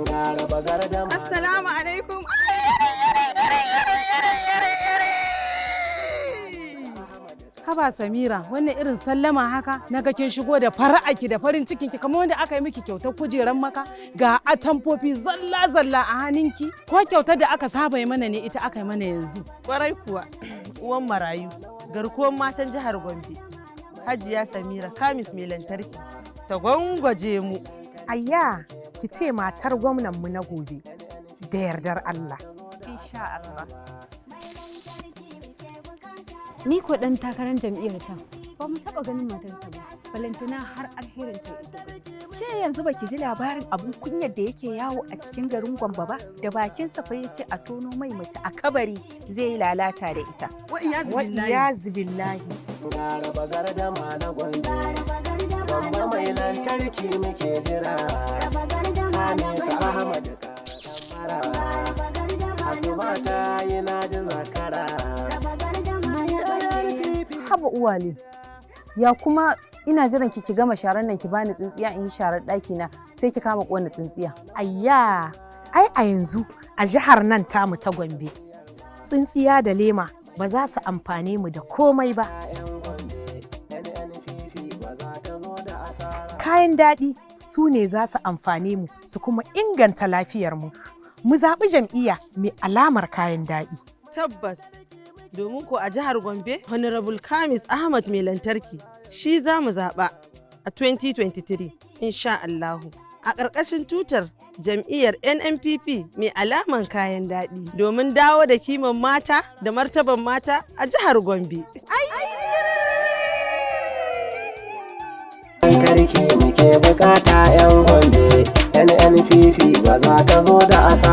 Ga raba gardama. Assalamu alaikum. Haba Samira, wannan irin sallama haka naga kin shigo da fara'aki da farin cikin ki kamar wanda aka yi miki kyautar kujeran maka ga atamfofi zalla zalla a hannunki, ko kyautar da aka saba yi mana ne ita aka yi mana yanzu? Kwarai kuwa, uwan marayu, garkuwar matan jihar Gombe, Hajiya Samira Kamis mai lantarki, ta gwangwaje mu. Ayya, ki ce matar gwamnan mu na gobe da yardar Allah. Insha Allah. Ni ko ɗan takarar jam'iyyar can ba mu taɓa ganin matarsa ba, balantana har alherin ta iso. Ke yanzu baki ji labarin abun kunyar da yake yawo a cikin garin Gombe ba? Da bakinsa fa yace a tono mai mace a kabari zai yi lalata da ita. Wa iyazu Wa billahi. iyazu billahi. Ga raba gardama na Gombe. Gombe mai lantarki muke jira. Hamisu Ahmad Kamara. Asuba ta yi na ji zakara. Haba uwale, ya kuma ina jiran ki ki gama sharar nan ki bani tsintsiya in yi sharar ɗaki na, sai ki kama ƙona tsintsiya? Ayya, ai a yanzu a jihar nan tamu ta Gombe, tsintsiya da lema ba za su amfane mu da komai ba. 'Yan Gombe, NNPP ba za ta zo da asara. Kayan daɗi su ne za su amfane mu su kuma inganta lafiyarmu. Mu zaɓi jam'iyya mai alamar kayan daɗi. Tabbas. Domin ko a jihar Gombe, Honorable Kamis Ahmad mai lantarki shi za mu zaɓa a 2023, insha Allahu. A ƙarƙashin tutar jam'iyyar NNPP mai alaman kayan daɗi domin dawo da kiman mata da martaban mata a jihar Gombe. Lantarki muke bukata 'yan Gombe, NNPP ba za ta zo da asara.